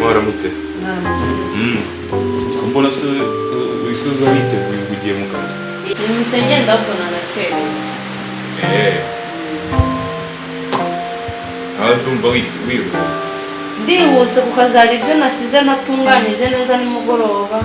Waramutse. Ko mbona se wisuza witeguye ngo ugiye mu kazi? Mpise ngenda mbona nakerewe. Aho ndumva wihuse. Ndihuse kuko hari ibyo nasize ntatunganyije neza nimugoroba.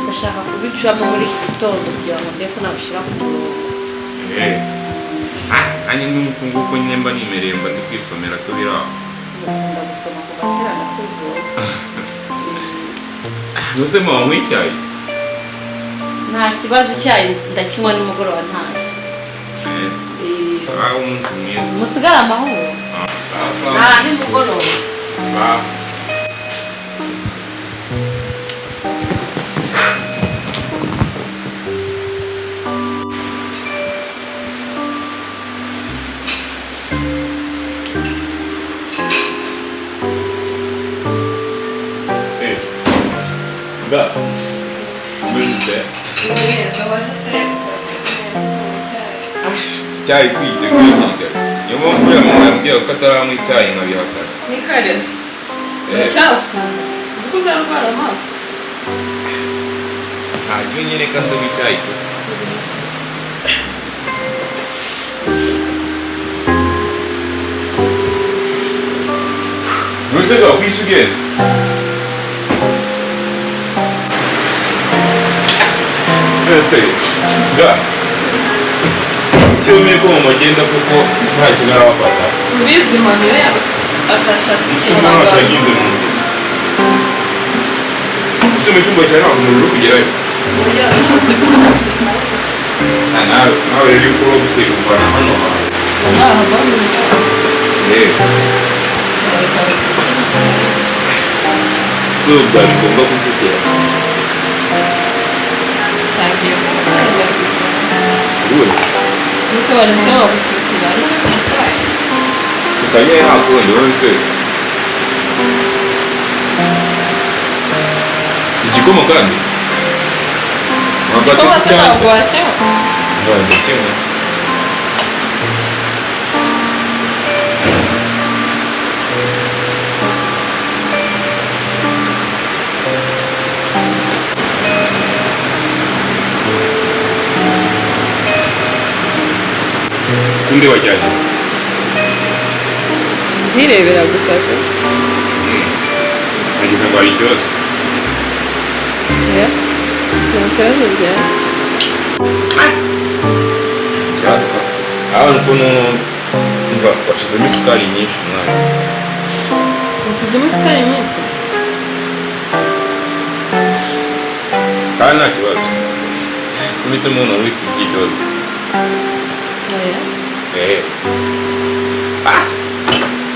Ndashaka kubicuramo muri iki gitondo kugira ngo ndebe ko nabishyira ku murongo. Nanjye nuko nguko nyine mba nimereye, mba ndi kwisomera tubiri aho. Ngakunda gusoma kuva kera, ndakuze. Ntuse mama wanywa icyayi? Nta kibazo, icyayi ndakinywa nimugoroba ntashye. Sawa, umunsi mwiza. Musigare amahoro. Sawa sawa. Nta nimugoroba. Sawa. Da. Umeze ute? Neza, waje se? Icyayi kwitegura hakiri kare. Niyo mpamvu uriya mama yambwiye ko ataranywa icyayi nkabihakana. Ni kare. Uracyasoma, uzi ko uzarwara amaso? Ntacyo nyine, reka nzanywe icyayi tu. Ntuse ga kwishe ugenda? Ese ga cyemeye ko mama agenda kuko nta kintu arafata? Subiza impanuro yawe atashatse ikintu. Umuntu ntacyo yaginze mu nzira. Ese mu cyumba cyawe ntabwo umuriro uri kugerayo? Oya, ashatse gushaka. Ah, nawe rero iyo ukora gusa hano hantu. Nahava mu Eh, reka gusukira. So byari ngombwa kunsukira? Tangiye kukwemeza. Uwe. Mbese waretse wagusukira, aricyo byitwaye? Suka nyine, nta kundi wowe se. Igikoma kandi? Igikoma se ntabwo wakinywa? Ntabwo kimwe. Kundeba cyane. Ndirebera gusa tu. Nagize ngo hari ikibazo. Oya, nta kibazo gihari. Ikibazo aho ukuntu mva washizemo isukari nyinshi mwana. Nashyizemo isukari nyinshi? Kandi nta kibazo. Umisemo umuntu wese ugira ikibazo. Oya. Ah!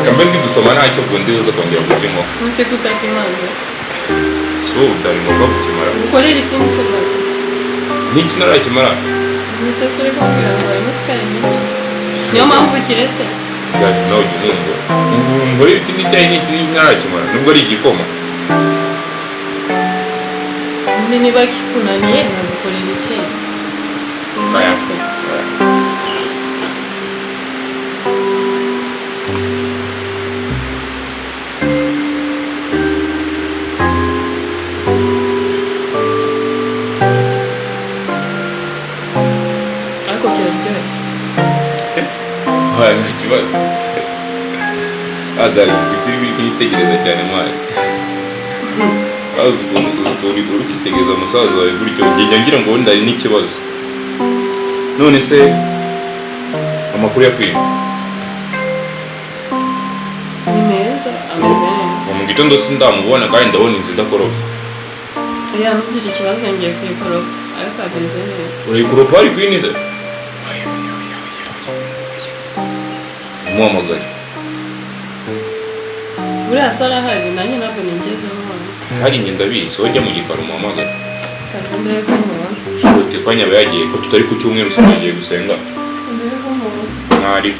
Kambe ndi gusoma ntacyo, ubwo ndibuze kongera kukinywa. Nse kutakimaze? Si ubu byari ngombwa kukimara. Ukorera ikindi se maze? N'iki ntarakimara. Mbese se uri kumbwira ngo harimo isukari nyinshi, niyo mpamvu ukiretse? Gaje nawe ujya unungura. Ngorera ikindi cyayi n'iki n'iki ntarakimara nubwo ari igikoma. Nyine niba kikunaniye nagukorera ikindi. Oya. Simbizi. Oya. Ariko kiraryoshye. Oya, nta kibazo. Agaye kuki uri kunyitegereza cyane mwana? Uzi ukuntu uri kwitegereza musaza wawe gutyo, njye ngira ngo wenda hari n'ikibazo. None se amakuru ya Queen? Ni meza, ameze neza. Kuva mu gitondo sindamubona kandi ndabona inzu idakoropye. Ya, ntugire ikibazo, ngiye kuyikoropa, ariko ameze neza. Urayikoropa hari Queen se? Umuhamagare. Buriya se arahari? Nanjye ntabwo nigeze mubona. Hari njye ndabizi, wowe jya mu gikari umuhamagare. Kazi ndebe ko mubona. Ushobora ko anyaba yagiye, ko tutari ku cyumweru usanga yagiye gusenga. Ndebe ko mubona. Ntari.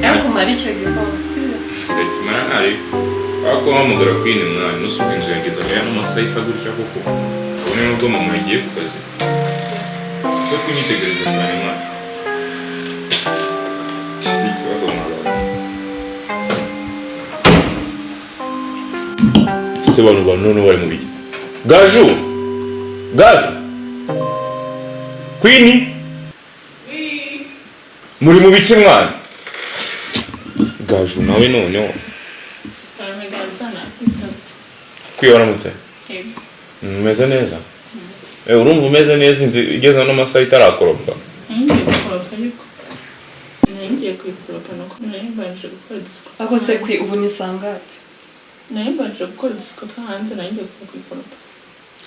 Ariko umara icyo gikoma, sibyo? Ndakimara, ntari. Ariko wahamagara Queen mwana, nusuka inzu yageze aya n'amasaha isa gutya koko. Kabone nubwo mama yagiye ku kazi. Ese kunyitegereza cyane mwana? Si ikibazo mwana. Se bano bantu noneho bari mu biki? Gaju, Gaju, Queen, muri mu biki mwana? Gaju nawe noneho. Kwiye, waramutse? Yego. Umeze neza? Urumva umeze neza inzu igeze no masaha itarakoropwa? Ngiye gukoropa, ariko nari ngiye kuyikoropa nuko nari mbanje gukora udusuku. Ako se kwi, ubu ni sangapi? Nari mbanje gukora udusuku two hanze, nari ngiye kuza kuyikoropa.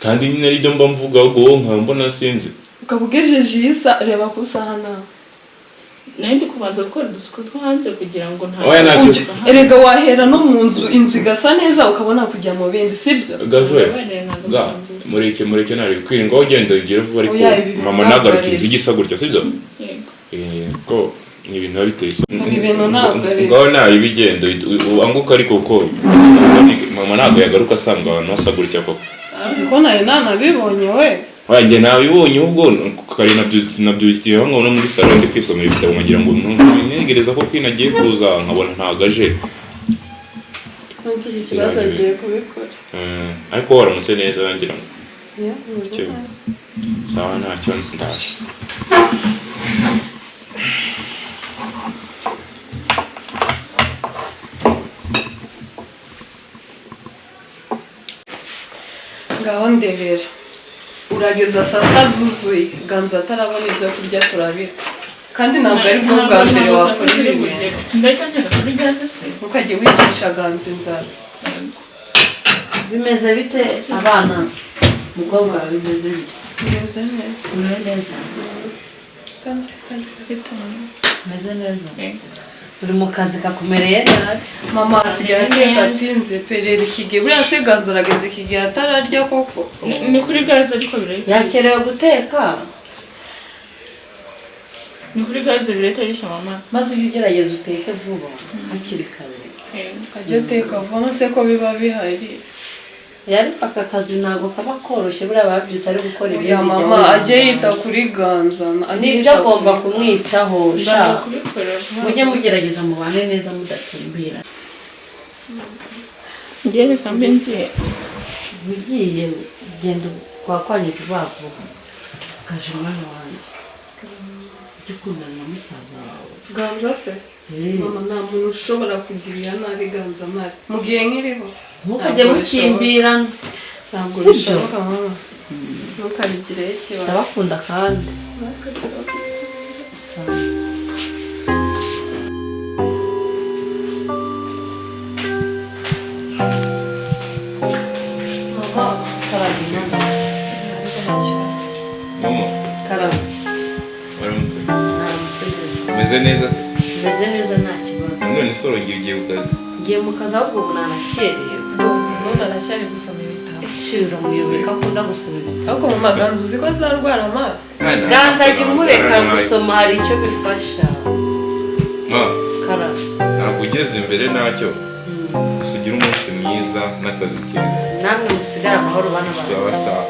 Kandi nyine aribyo mba mvuga, ahubwo wowe nkaba mbona sinzi. Ukaba ugejeje iyi sa, reba ku isaha nawe. Nari ndi kubanza gukora udusuku two hanze kugira ngo nta Oya, ntacyo. Erega wahera no mu nzu, inzu igasa neza, ukabona kujya mu bindi, sibyo? Gaju we, Mbabarire, ntabwo ga nzongera. mureke, mureke, ntari kwirinda aho ugenda ugere vuba, ariko Oya, ibi bintu mama ntabwo nagaruke ari inzu byo. igisa gutya, sibyo? Yego. Ko ni ibintu biba biteye isoni. Ibi bintu ntabwo ari Ngaho nabi bigenda ubanguka, ariko kuko mama ntabwo yagaruka asanga ahantu hasa gutya koko. Uzi ko nari nanabibonye we? Wanjye nabibonye, ubwo kare nabyukiye aho ngaho no muri salo ndi kwisomera ibitabo, nkagira ngo ntegereza ko Queen agiye kuza, nkabona ntabwo aje. Ntugire ikibazo, agiye kubikora. Ariko waramutse neza, ngira ngo Yeah, meze Cyo. neza. Sawa, ntacyo, ndaje. Ngaho ndebera, urageza saa sita zuzuye Ganza atarabona ibyo kurya, turabira kandi ntabwo ari bwo bwa mbere wakora ibi bintu. Sindahita ntera kuri gaze se. Ntukajye wicisha Ganza inzara. Yego. Bimeze bite abana? Mukobwa, bimeze bite? Bimeze neza. Umeze neza? Ganza kandi. Umeze neza? Yego. Uri mu kazi kakumereye nabi? Mama asigaye ateka atinze pe. Reba iki gihe, buriya se Ganza arageze iki gihe atararya koko? Ni kuri gaze, ariko birahita. Yakerewe guteka. Ni kuri gaze, birahita bishya mama. Maze ujye ugerageza uteke vuba hakiri kare. Yego. Ajya ateka vuba se ko biba bihari? Ariko aka kazi ntabwo kaba koroshye, buriya babyutse ari gukora ibindi. Oya mama, Jya wihangana. ajye yita kuri Ganza, ajye Nibyo, yita agomba kuri- kumwitaho Ndaza sha. kubikora vuba. Mujye mugerageza mubane neza mudakimbira. Ngiye, reka mbe ngiye. Ugiye, genda kwa kwanye vuba vuba. Kaje mwana wanjye, ujye ukundana na musaza wawe. Ganza se? Mama, nta muntu ushobora kugirira nabi Ganza mpari, mu gihe nkiriho. Ntukajye Ntabwo mukimbirana. Ntabwo Sibyo? bishoboka mama, ntukabigireho ikibazo. Ndabakunda kandi. Natwe turabakunda. Sawa. Mama. Karame mwana. Nta kibazo. Mama. Karame. Waramutse? Naramutse neza. Umeze neza se? Meze neza, nta kibazo. None se urongeye ugiye ku kazi? Ngiye mu kazi, ahubwo ubu nanakerewe. None aracyari gusoma ibitabo. Shira, umuyobozi ko akunda gusoma ibitabo. Ariko mama, Ganza uzi ko azarwara amaso? Ganza, jya umureka gusoma, hari icyo bifasha. Ma. Karame. Ntabwo ugeze imbere, ntacyo. Gusa ugire umunsi mwiza n'akazi keza. Namwe musigare amahoro bana Sawa. banjye. Sawa.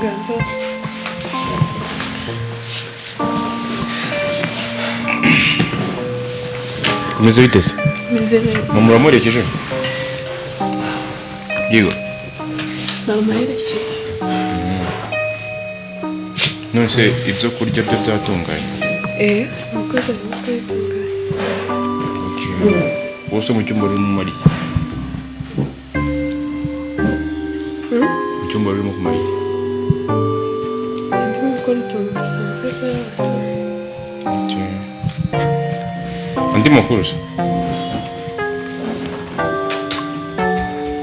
Ganza. Kumeze bite se? Meze neza. Mama uramuherekeje? Yego. Namuherekeje. None se ibyo kurya byo byatunganye? Umukozi arimo kubitunganya. Okay. Wose mu cyumba urimo umara iki? Mu cyumba urimo kumara iki? Ndimo gukora utuntu dusanzwe turi abato. Okay. Andi makuru se?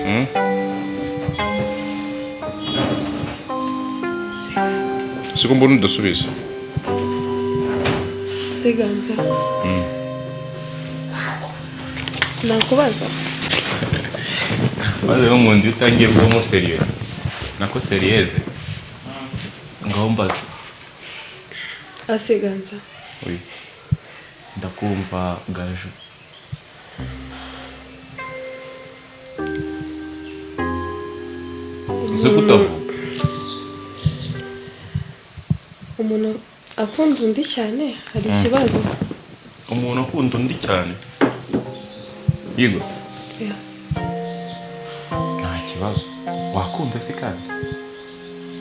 Hmm? Siko mbona udasubiza. Se Ganza, nakubaza? Maze rero nkunda iyo utangiye kubamo sérieux. Nako sérieuse. Ngaho mbaza. Ase Ganza. Oui. Ndakumva Gaju. Ese kutavuga? Umuntu akunda undi cyane hari ikibazo? Umuntu akunda undi cyane, yego. Yeah. Nta kibazo, wakunze se kandi?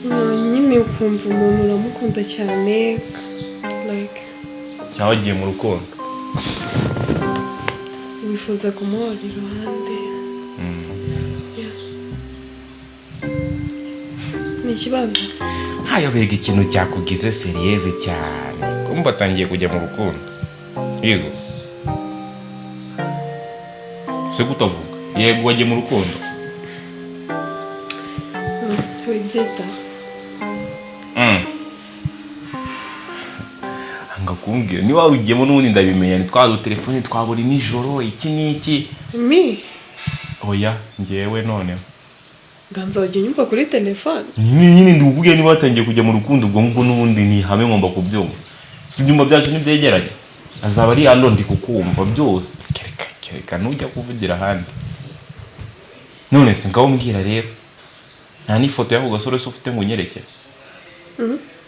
No, nyine ukumva umuntu uramukunda cyane, like Cyangwa wagiye mu rukundo? Wifuza kumuhora iruhande. Yeah. Ni ikibazo? Ntayoberwa ikintu cyakugize sérieux cyane, kumva atangiye kujya mu rukundo, yego. Se kutavuga? Yego, wagiye mu rukundo? No, wibyita. Anga kumbwira niba wawugiyemo n'ubundi ndabimenya, ni twa dutelefone twa buri nijoro, iki n'iki. Mi? Oya, ngewe noneho. Ganza, wajya unyumva kuri telefone? Nyine ndi kukubwira niba watangiye kujya mu rukundo, ubwo ngubwo n'ubundi ni ihame, ngomba kubyumva. Si ibyumba byacu ntibyegeranye? Azaba ari hano, ndi kukumva byose, kereka kereka nujya kuvugira ahandi. None se ngaho mbwira rero, nta n'ifoto y'ako gasore se ufite ngo unyereke?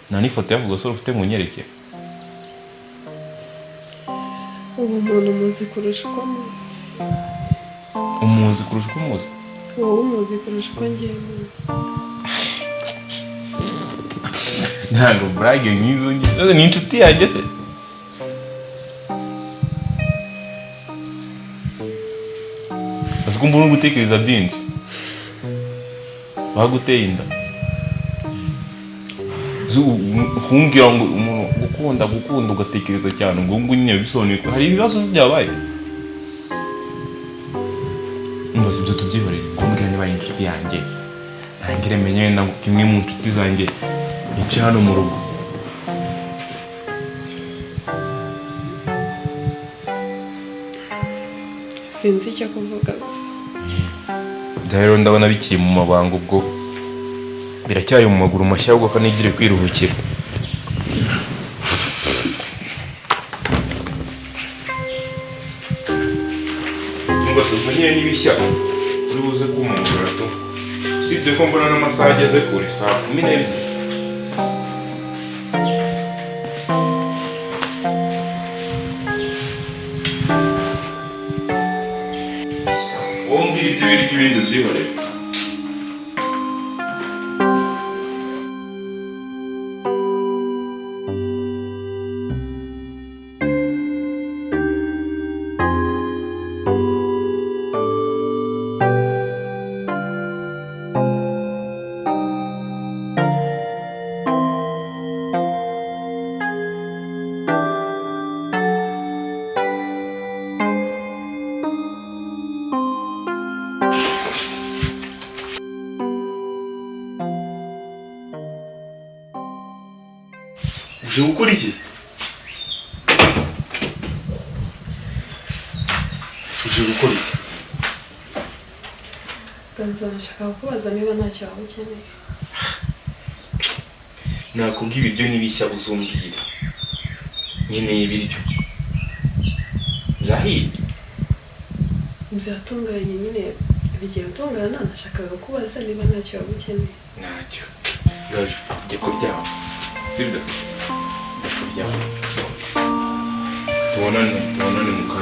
Nta n'ifoto y'ako gasore ufite ngo unyereke? Uwo muntu muzi kurusha uko muzi. Umuzi kurusha uko umuzi? Wowe umuzi kurusha uko ngiye muzi. Ntabwo burage nk'izo ngizo ni inshuti yanjye se? Azi ko mbona gutekereza byinshi, baguteye inda. Kumbwira ngo umuntu gukunda gukunda ugatekereza cyane, ubwo ngubwo nyine bisobanuye ko hari ibibazo se byabaye. Umva, si ibyo, tubyihorere. Kumbwira niba ari inshuti yanjye, ntangire menye wenda ngo imwe mu nshuti zanjye yicaye hano mu rugo. Sinzi icyo kuvuga gusa. Bya rero ndabona bikiri mu mabanga, ubwo biracyari mu maguru mashya, ahubwo ko nigire kwiruhukira. Ngo se ubwo nyine n'ibishya uri buze kumpamagara tu, usibye ko mbona n'amasaha ageze kure, saa 12. Wowe mbwira ibyo biryo, ibindi ubyihorere. Uje gukora iki se? Uje gukora iki? Ganza, nashaka kukubaza niba ntacyo waba ukeneye. Nakubwiye, ibiryo n'ibishya uzumbwira. Nkeneye ibiryo byahiye. Byatunganye nyine, bigiye gutungana. Nashakaga kubaza niba ntacyo waba ukeneye. Ntacyo. Gaje, jya kuryama, sibyo? Jya kuryama, tubonane, tubonane mu kanya.